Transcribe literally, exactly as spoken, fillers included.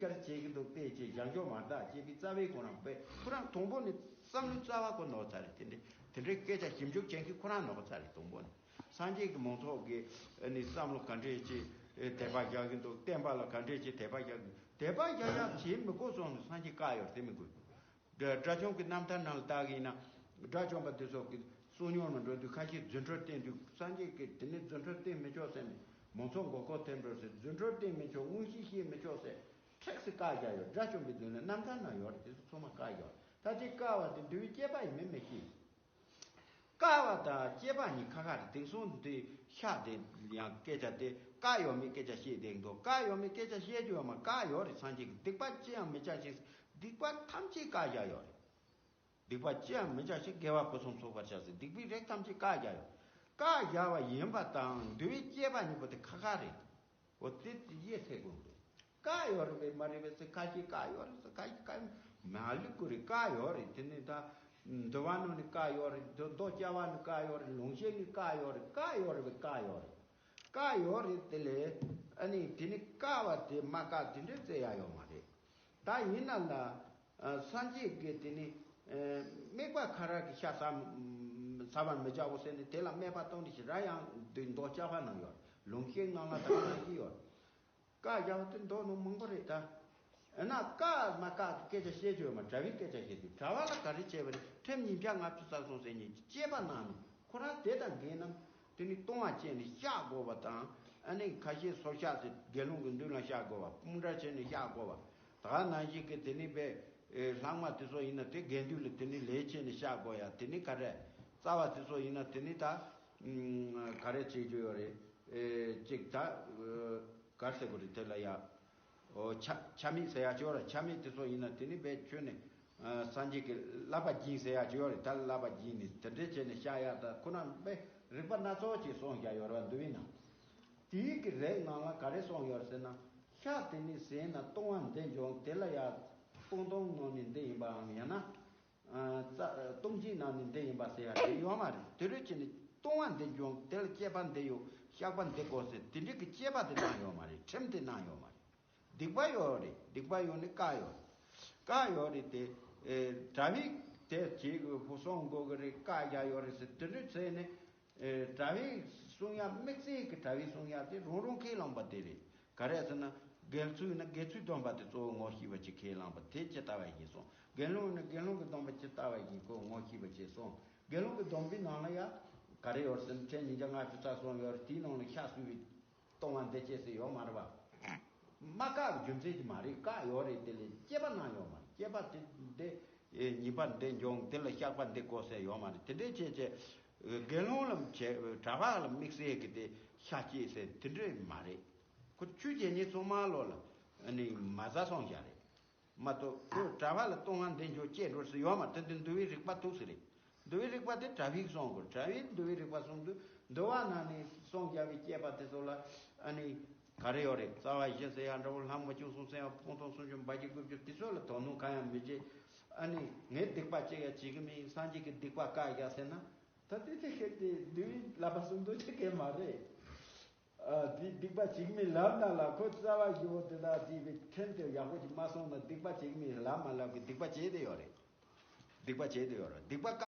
ག་རེ་བྱེད་ཀྱི་འདུག་བལྟས་བྱས་བཞག་འཇོག་མ་བཏང་བྱས་པའི་རྩ་བའི་ཁོ་རང་བས་ཁོ་རང་དང་པོ་ནས་བསམ་བློའི་རྩ་བ་ཁོ་ནོར་ཚར་རེད། དེ་འདྲའི་དེ་འདྲའི་སྐད་ཆ་ཞིབ་འཇུག་བྱེད་མཁན་ཁོ་རང་ནོར་ཚར་རེད། དང་པོ་ནས་སངས་རྒྱས་ཀྱི་མང་ཚོགས་ཀྱི་ནི་བསམ་བློ་ག་འདྲས་ཀྱི་དད་པ་རྒྱག་གི་འདུག་བསྟན་པ་ལ་ག་འདྲས་ཀྱི་དད་པ་རྒྱག་གི་དད་པ་རྒྱག་ཡག་བྱེད་མི་དགོས་སོང་ནས་སངས་རྒྱས་བཀག་ཡོད་རེད། དེ་མི་དགོས། དགྲ་བཅོམ་གྱི་རྣམ་ཐར་ནང་ལ་བལྟ་གི་ཡིན་ན། དགྲ་བཅོམ་པ་དེ་ཚོ་གི་བསོད་སྙོམས་ལ་འགྲོ་དུས་ཁ་ཤས་རྫུ་འཕྲུལ་བསྟན་དུས་སངས་རྒྱས་ཀྱིས་དེ་ནས་རྫུ་འཕྲུལ་བསྟན་མི་ཆོག་ཟེར་ནས་མང་ཚོགས་མགོ་སྐོར་ཐེབས་འགྲོ་ཟེར། རྫུ་འཕྲུལ་བསྟན་མི་ཆོག་མངོན་ཤེས་བཤད་མི་ཆོག་ཟེར་ཁྲེགས་སེ་བཀག་བཞག་ཡོད། དགྲ་བཅོམ་པའི་མདུན་ལ་རྣམ་ཐར་ན་ཡོད་རེད། དེ་ཚོ་ཚང་མ་བཀག་ཡོད། ད་དེ་བཀག་པ་དེ་འདུལ་བའི་བཅས་པ་ཡིན་མིན་མི་ཤེས། བཀག་པ་དང་བཅས་པ་གཉིས་ཁ་ཁ་རེད། དེང་སང་འདི་ཤ་དེ་ཡང་སྐད་ཆ་དེ་བཀག་ཡོད་མེད་སྐད་ཆ་བཤད་བསྡད་འདུག་བཀག་ཡོད་མེད་སྐད་ཆ་བཤད་རྒྱུ་ཡོད་མ། བཀག་ཡོད་རེད། སངས་རྒྱས་ཀྱིས་སྡིག་པ་ཅི་ཡང་མི་བྱ་ཞིང་། སྡིག་པ་ཐམས་ཅད་བཀག་བཞག་ཡོད་རེད། སྡིག་པ་ཅི་ཡང་མི་བྱ་ཞིང་། དགེ་བ་ཕུན་སུམ་ཚོགས་པར་བྱ་ཟེར། སྡིག་པའི་རིགས་ཐམས་ཅད་བཀག་བཞག་ཡོད། བཀག་བཞག་པ་ཡིན་པ་དང་འདུལ་བའི་བཅས་པ་གཉིས་པོ་དེ་ཁ་ཁ་རེད། འོ་དེ་དེ་ཡེ་ཚེ་དགོས་རེད། བཀག་ཡོད་རེད་པས་མ་རེད་པས་ཟེར། ཁ་ཤས་བཀག་ཡོད་རེད་ཟེར། ཁ་ཤས་བཀག་མ་ལུས་དགོས་རེད། བཀག་ཡོད་རེད། དེ་ནི་ད་འདུལ་བ་ནང་ནས་བཀག་ཡོད་རེད། མདོ་མདོ་རྒྱ་བ་ནས་བཀག་ཡོད་རེད། ལུང་ཤད་ནས་བཀག་ཡོད་རེད། བཀག་ཡོད་རེད་པས་བཀག་ཡོད་རེད། བཀག་ཡོད་རེད། དེ་ལས་ཨ་ནི་དེ་ནི་བཀག་པ་དེ་མ་བཀག་དེ་འདྲའི་བཙལ་ཡ་ཡོད་མ་རེད། ད་ཡིན་ན་ལ། ཨ། སངས་རྒྱས་ཀྱིས་དེ་ནི་ཨ། དམིགས་པ་ཁ་ར་གི་ཤ་ཟ་ཟ་བར་མི་བྱའོ་ཟེར་ནས་དེ་ལ་སྨད་པ་གཏོང་དེ་ཞིག་ར་ཡང་འདི་མདོ་རྒྱ་བ་ནང་ཡོད། ལུང་ཤད་ནང་ལ་ད་ག་ནང་བཞིན་ཡོད། བཀག་བཞག་པ་དེ་མདོ་ནང་མང་པོ་རེད་ད། ཨ་ན་བཀག་མ་བཀག་གི་སྐད་ཆ་བཤད་རྒྱུ་ཡོད་མ། གྲྭ་བའི་སྐད་ཆ་བཤད་དུས་གྲྭ་བ་ལ་ག་རེ་བྱས་པ་རེད། ཁྲིམས་ཉིས་བརྒྱ་ལྔ་བཅུ་རྩ་གསུམ་ཟེར་མཁན་གྱི་བཅས་པ་གནང་ནས་ཁོ་རང་དེ་དང་འགལ་ན་དེ་ནི་ལྟུང་བ་བྱས་ནས་བཤགས་དགོས་པ་དང་། ཨ་ནི་ཁ་ཤས་སོར་བཤགས་ཟེར་དགེ་སློང་གི་མདུན་ལ་བཤགས་དགོས་པ། སྤུངས་འདྲ་བྱས་ནས་བཤགས་དགོས་པ། ད་ག་ནང་བཞིན་གྱི་དེ་ནི་པའི་ལྷག་མ་དེ་ཚོ་ཡིན་ན་དེ་དགེ་འདུན་ལ་དེ་ནི་ལས་བྱས་ནས་བཤགས་དགོས་ཡ། དེ་ནི་ག་རེ། རྩ་བ་དེ་ཚོ་ཡིན་ན་དེ་ནི་ད་ག་རེ་བྱེད་རྒྱུ་ཡོད་རེད། ཨེ། གཅིག་ད་ག་རེ་ཟེར་དགོས་རེད། དེ་ལ་ཡ། ཨོ། ཆ་ཆ་མེད་ཟེར་ཡ་ཅིག་ཡོད་རེད། ཆ་མེད་དེ་ཚོ་ཡིན་ན་དེ་ནི་བས་ཁྱོད་ནི་ཨ། སངས་རྒྱས་ཀྱི་བསླབ་པ་སྦྱིན་ཟེར་ཡ་ཅིག་ཡོད་རེད། ད་བསླབ་པ་སྦྱིན་ནི་དེ་འདྲས་བྱས་ནས་བཤགས་ཡ། ད་ཁོ་ན་བས་རིགས་པ་སྣ་ཚོགས་ཅིག་གསུངས་བཞག་ཡོད་རེད་བ། འདུལ་བའི་ནང་དེའི་གི་རིགས་ནང་ལ་ག་རེ་གསུངས་ཡོད་རེད་ཟེར་ན། ཤ་དེ་ནི་ཟས་ན་ལྟུང་བ་འདི་འབྱུང་། དེ་ལ་ཡ་སྤང་ལྟུང་གནང་ནི་འདི་ཡིན་པའམ། ཡང་ན། ཨ། རྩ་ལྟུང་བྱེད་གནང་ནི་འདི་ཡིན་པ་ཟེར་ཡ་དེ་ཡོད་མ་རེད། དེ་རུ་ཅི་ནི་ལྟུང་བ་འདི་འབྱུང་། དེ་ལ་བཅས་པ་འདི་ཡོད། བཤགས་པ་འདི་དགོས་ཟེར་དེ་འདྲའི་གི་བཅས་པ་དེ་གནང་ཡོད་མ་རེད། ཁྲིམས་དེ་གནང་ཡོད་མ་རེད། སྡིག་པ་ཡོད་རེད། སྡིག་པ་ཡོད་ནི་བཀག་ཡོད་རེད། བཀག་ཡོད་རེད་དེ། ཨེ། གྲྭ་བས་དེ་བྱེད་དགོས་ཕུ་སོང་དགོས་གི་རེད། བཀག་རྒྱ་ཡོད་རེད་ཟེར་དེ་འདྲའི་ཚེ་ནི། ཨེ། གྲྭ་བས་གསུང་ཡ་དམིགས་བསལ་གྱི་གྲྭ་བས་གསུང་ཡ་དེ་རང་རང་ཁས་བླངས་པ་དེ་རེད། ག་རེ་ཟེར་ན། དགེ་ཚུལ་ན་དགེ་ཚུལ་སྡོམ་པ་དེ་གཙོ་བོ་ངོ་ཤེས་པ་ཅིག་ཁས་བླངས་པ་དེ་ཇི་ལྟ་བ་བཞིན་སོང་། དགེ་སློང་ན་དགེ་སློང་གི་སྡོམ་པ་ཇི་ལྟ་བ་བཞིན་ཁོ་ངོ་ཤེས་པ་ཅིག་སོང་། དགེ་སློང་གི་སྡོམ་པའི་ནང་ལ་ཡ། ག་རེ་ཡོད་ཟེར་ན་ཁྲིམས་ཉིས་བརྒྱ་ལྔ་བཅུ་རྩ་གསུམ་ཡོད་རེད། དེའི་ནང་ལ་ཤ་གསོད་པའི་ལྟུང་བ་འདི་བྱས་ཟེར་ཡོད་མ་རེད་བ། མ་བཀག་རྒྱུ་མཚན་གྱིས་མ་རེད། བཀག་ཡོད་རེད། དེ་ལས་བཅས་པ་གནང་ཡོད་མ་རེད། བཅས་པ་དེ་འདི་ཉེས་པ་འདི་འབྱུང་། དེ་ལ་བཤགས་པ་འདི་དགོས་ཟེར་ཡོད་མ་རེད། དེ་འདྲའི་བྱས་བྱས་དགེ་སློང་ལ་བྱས་གྲྭ་པ་ལ་དམིགས་བསལ་གྱི་དེ་ཤ་བཅད་ཟེར་དེ་འདྲའི་མ་རེད། ཁོ་ཆོས་བྱེད་མཁན་ཚང་མ་ལོ་ལ་ནི་མ་ཟ་སོང་བཞག་རེད། མ་གཏོགས་ཁོས་གྲྭ་པ་ལ་ལྟུང་བ་འདི་འཇོག་བཅད་འགྲོ་ཟེར་ཡོད་མ་རེད། དེ་འདུལ་བའི་རིགས་པ་འདུག་ཟེར་རེད། འདུལ་བའི་རིགས་པ་དེ་གྲྭ་པས་གསུང་དགོས། གྲྭ་པས་འདུལ་བའི་རིགས་པ་གསུང་དུས་འདུལ་བ་ནང་ནས་གསུངས་བཞག་པའི་བཅས་པ་དེ་ཚོ་ལ་ཨ་ནི་ག་རེ་ཡོད་རེད། རྩ་བ་བཞི་ཟེར་ཡ་འདྲ་བོ། ལྷག་མ་བཅུ་གསུམ་ཟེར་ཡ། སྤང་ལྟུང་སུམ་ཅུ་སྦ་བརྒྱད་དགུ་བཅུ་དེ་ཚོ་ལ་དོ་སྣང་གང་ཡང་མི་བྱེད། ཨ་ནི་ངས་སྡིག་པ་གཅིག་ཡང་བྱེད་ཀྱི་མིན། སངས་རྒྱས་ཀྱིས་སྡིག་པ་བཀག་བཞག་ཟེར་ན། ད་དེ་དེ་ཁེལ་ཏེ་འདུལ་བའི་བསླབ་པ་གསུམ་དུ་ཅི་གས་མ་རེད། ཨ། དེ་སྡིག་པ་བྱེད་ཀྱི་མིན་ལབ་ན་ལ་ཁོ་རྩ་བ་བཞི་པོ་དེ་དག་དེ་བའི་ཁྲིམས་དེ་ཡག་པོ་ཅིག་མ་སྲུང་ན་སྡིག་པ་བྱེད་ཀྱི་མིན་ལབ་མ་ལབ་ཀྱི་སྡིག་པ་བྱེད་དེ་ཡོད་རེད། སྡིག་པ་བྱེད་དེ་ཡོད་རེད། སྡིག་པ་བཀག་